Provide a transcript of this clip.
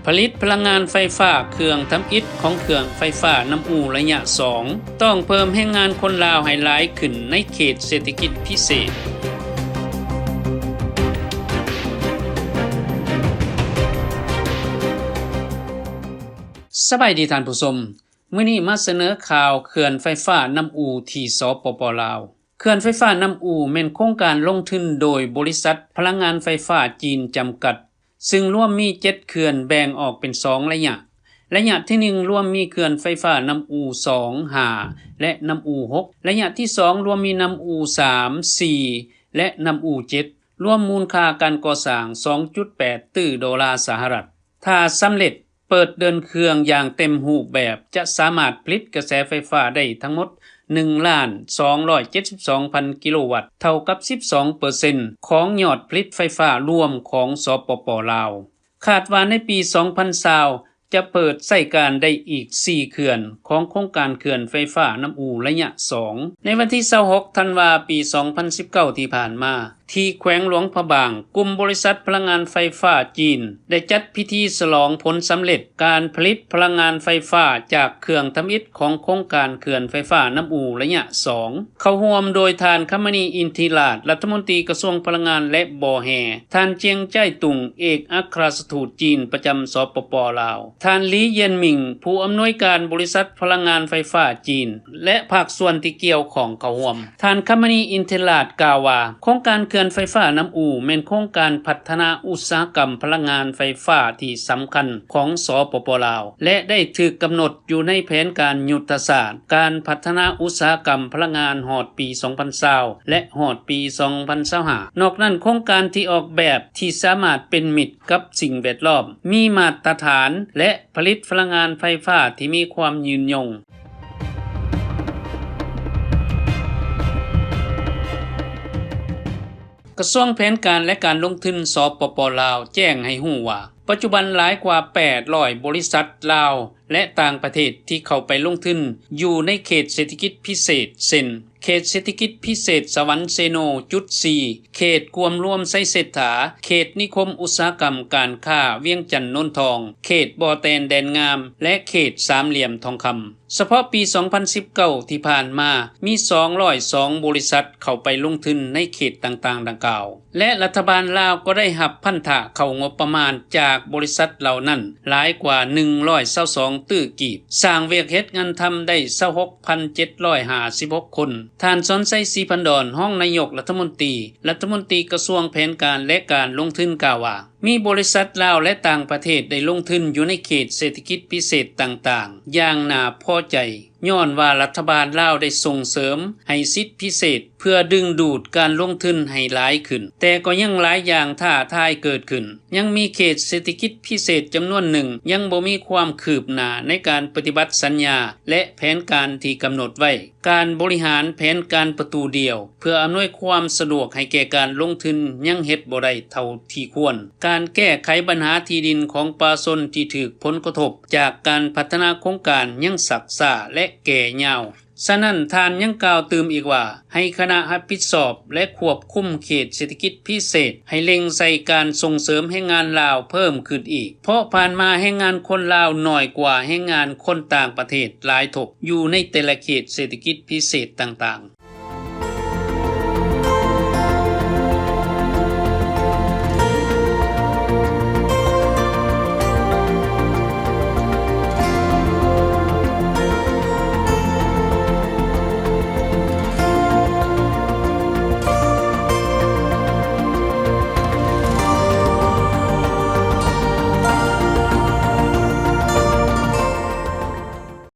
ຜະລິດພະລັງງານໄຟຟ້າເຄື່ອງທຳອິດຂອງເຂື່ອນໄຟຟ້ານ້ຳອູໄລຍະສອງ ຕ້ອງເພີ່ມແຮງງານຄົນລາວໃຫ້ຫຼາຍຂຶ້ນໃນເຂດເສດຖະກິດພິເສດ. ສະບາຍດີທ່ານຜູ້ຊົມ, ມື້ນີ້ມາສະເໜີຂ່າວເຂື່ອນໄຟຟ້ານ້ຳອູທີ່ ສປປ ລາວ. ເຂື່ອນໄຟຟ້ານ້ຳອູແມ່ນໂຄງການລົງທຶນໂດຍບໍລິສັດພະລັງງານໄຟຟ້າຈີນຈຳກັດ, ຊຶ່ງລວມມີເຈັດເຂື່ອນແບ່ງອອກເປັນສອງໄລຍະ. ໄລຍະທີໜຶ່ງລວມມີເຂື່ອນໄຟຟ້ານ້ຳອູສອງ ຫ້າ ແລະ ນ້ຳອູຫົກ, ໄລຍະທີສອງລວມມີນ້ຳອູສາມ ສີ່ ແລະ ນ້ຳອູເຈັດ, ລວມມູນຄ່າການກໍ່ສ້າງສອງຈຸດແປດຕື້ໂດລາສະຫະລັດ. ຖ້າສຳເລັດ ເປີດເດີນເຄື່ອງຢ່າງເຕັມຮູບແບບ ຈະສາມາດຜະລິດກະແສໄຟຟ້າໄດ້ທັງໝົດໜຶ່ງລ້ານສອງຮ້ອຍເຈັດສິບສອງພັນກິໂລວັດ, ເທົ່າກັບສິບສອງເປີເຊັນຂອງຍອດຜະລິດໄຟຟ້າລວມຂອງ ສປປ ລາວ. ຄາດວ່າໃນປີສອງພັນຊາວ ຈະເປີດໃຊ້ການໄດ້ອີກສີ່ເຂື່ອນຂອງໂຄງການເຂື່ອນໄຟຟ້ານ້ຳອູໄລຍະສອງ. ໃນວັນທີຊາວຫົກທັນວາ ປີສອງພັນສິບເກົ້າທີ່ຜ່ານມາ, ທີ່ແຂວງຫຼວງພະບາງ, ກຸ່ມບໍລິສັດພະລັງງານໄຟຟ້າຈີນ ໄດ້ຈັດພິທີສະຫຼອງຜົນສຳເລັດການຜະລິດພະລັງງານໄຟຟ້າຈາກເຄື່ອງທຳອິດຂອງໂຄງການເຂື່ອນໄຟຟ້ານ້ຳອູໄລຍະສອງ ເຂົ້າຮ່ວມໂດຍທ່ານ ຄຳມະນີ ອິນທິລາດ ລັດຖະມົນຕີກະຊວງພະລັງງານ ແລະ ບໍ່ແຮ່, ທ່ານ ຈຽງ ຈາຍຕຸງ ເອກອັກຄະລັດຖະທູດຈີນປະຈຳ ສປປ ລາວ, ທ່ານ ຫຼີ ຢຽນໝິງ ຜູ້ອຳນວຍການບໍລິສັດພະລັງງານໄຟຟ້າຈີນ ແລະ ພາກສ່ວນທີ່ກ່ຽວຂ້ອງເຂົ້າຮ່ວມ. ທ່ານ ຄຳມະນີ ອິນທິລາດ ກ່າວວ່າ ໂຄງການເຂື່ອນໄຟຟ້ານ້ຳອູແມ່ນໂຄງການພັດທະນາອຸດສາຫະກຳພະລັງງານໄຟຟ້າທີ່ສຳຄັນຂອງ ສປປ ລາວ ແລະ ໄດ້ຖືກກຳນົດຢູ່ໃນແຜນການຍຸດທະສາດການພັດທະນາອຸດສາຫະກຳພະລັງງານຮອດປີສອງພັນຊາວ ແລະ ຮອດປີສອງພັນຊາວຫ້າ. ນອກນັ້ນ, ໂຄງການທີ່ອອກແບບທີ່ສາມາດເປັນມິດ ກັບສິ່ງແວດລ້ອມ, ມີມາດຕະຖານ ແລະ ຜະລິດພະລັງງານໄຟຟ້າທີ່ມີຄວາມຍືນຍົງ. ກະຊວງແຜນການ ແລະ ການລົງທຶນ ສປປ ລາວ ແຈ້ງໃຫ້ຮູ້ວ່າ ປັດຈຸບັນຫຼາຍກວ່າແປດຮ້ອຍບໍລິສັດລາວ ແລະ ຕ່າງປະເທດທີ່ເຂົ້າໄປລົງທຶນຢູ່ໃນເຂດເສດຖະກິດພິເສດ ເຊັ່ນ ເຂດເສດຖະກິດພິເສດສະຫວັນເຊໂນຈຸດສີ່, ເຂດກວມລວມໄຊເສດຖາ, ເຂດນິຄົມອຸດສາຫະກຳການຄ້າວຽງຈັນໂນນທອງ, ເຂດບໍ່ແຕນແດນງາມ ແລະ ເຂດສາມຫຼ່ຽມທອງຄຳ. ສະເພາະປີສອງພັນສິບເກົ້າທີ່ຜ່ານມາ, ມີສອງຮ້ອຍສອງບໍລິສັດເຂົ້າໄປລົງທຶນໃນເຂດຕ່າງໆດັ່ງກ່າວ. ແລະ ລັດຖະບານລາວກໍໄດ້ຮັບພັນທະເຂົ້າງົບປະມານຈາກບໍລິສັດເຫຼົ່ານັ້ນຫຼາຍກວ່າໜຶ່ງຮ້ອຍຊາວສອງຕື້ກີບ, ສ້າງວຽກເຮັດງານທຳໄດ້ຊາວຫົກພັນເຈັດຮ້ອຍຫ້າສິບຫົກຄົນ. ທ່ານ ສອນໄຊ ສີພັນດອນ ຮອງນາຍົກລັດຖະມົນຕີ, ລັດຖະມົນຕີກະຊວງແຜນການ ແລະ ການລົງທຶນ ກ່າວວ່າ ມີບໍລິສັດລາວ ແລະ ຕ່າງປະເທດໄດ້ລົງທຶນຢູ່ໃນເຂດເສດຖະກິດພິເສດຕ່າງໆຢ່າງໜ້າພໍໃຈ, ຍ້ອນວ່າລັດຖະບານລາວໄດ້ສົ່ງເສີມໃຫ້ສິດພິເສດ ເພື່ອດຶງດູດການລົງທຶນໃຫ້ຫຼາຍຂຶ້ນ, ແຕ່ກໍຍັງຫຼາຍຢ່າງທ້າທາຍເກີດຂຶ້ນ. ຍັງມີເຂດເສດຖະກິດພິເສດຈຳນວນໜຶ່ງຍັງບໍ່ມີຄວາມຄືບໜ້າໃນການປະຕິບັດສັນຍາ ແລະ ແຜນການທີ່ກຳນົດໄວ້. ການບໍລິຫານແຜນການປະຕູດຽວ ເພື່ອອຳນວຍຄວາມສະດວກໃຫ້ແກ່ການລົງທຶນຍັງເຮັດບໍ່ໄດ້ເທົ່າທີ່ຄວນ. ການແກ້ໄຂບັນຫາທີ່ດິນຂອງປະຊາຊົນທີ່ຖືກຜົນກະທົບຈາກການພັດທະນາໂຄງການຍັງຊັກຊ້າ ແລະ ແກ່ຍາວ. ສະນັ້ນ, ທ່ານຍັງກ່າວຕື່ມອີກວ່າ ໃຫ້ຄະນະຮັບຜິດຊອບ ແລະ ຄວບຄຸມເຂດເສດຖະກິດພິເສດ ໃຫ້ເລັ່ງໃສ່ການສົ່ງເສີມແຮງງານລາວເພີ່ມຂຶ້ນອີກ, ເພາະຜ່ານມາແຮງງານຄົນລາວໜ້ອຍກວ່າແຮງງານຄົນຕ່າງປະເທດຫຼາຍທົບຢູ່ໃນແຕ່ລະເຂດເສດຖະກິດພິເສດຕ່າງໆ.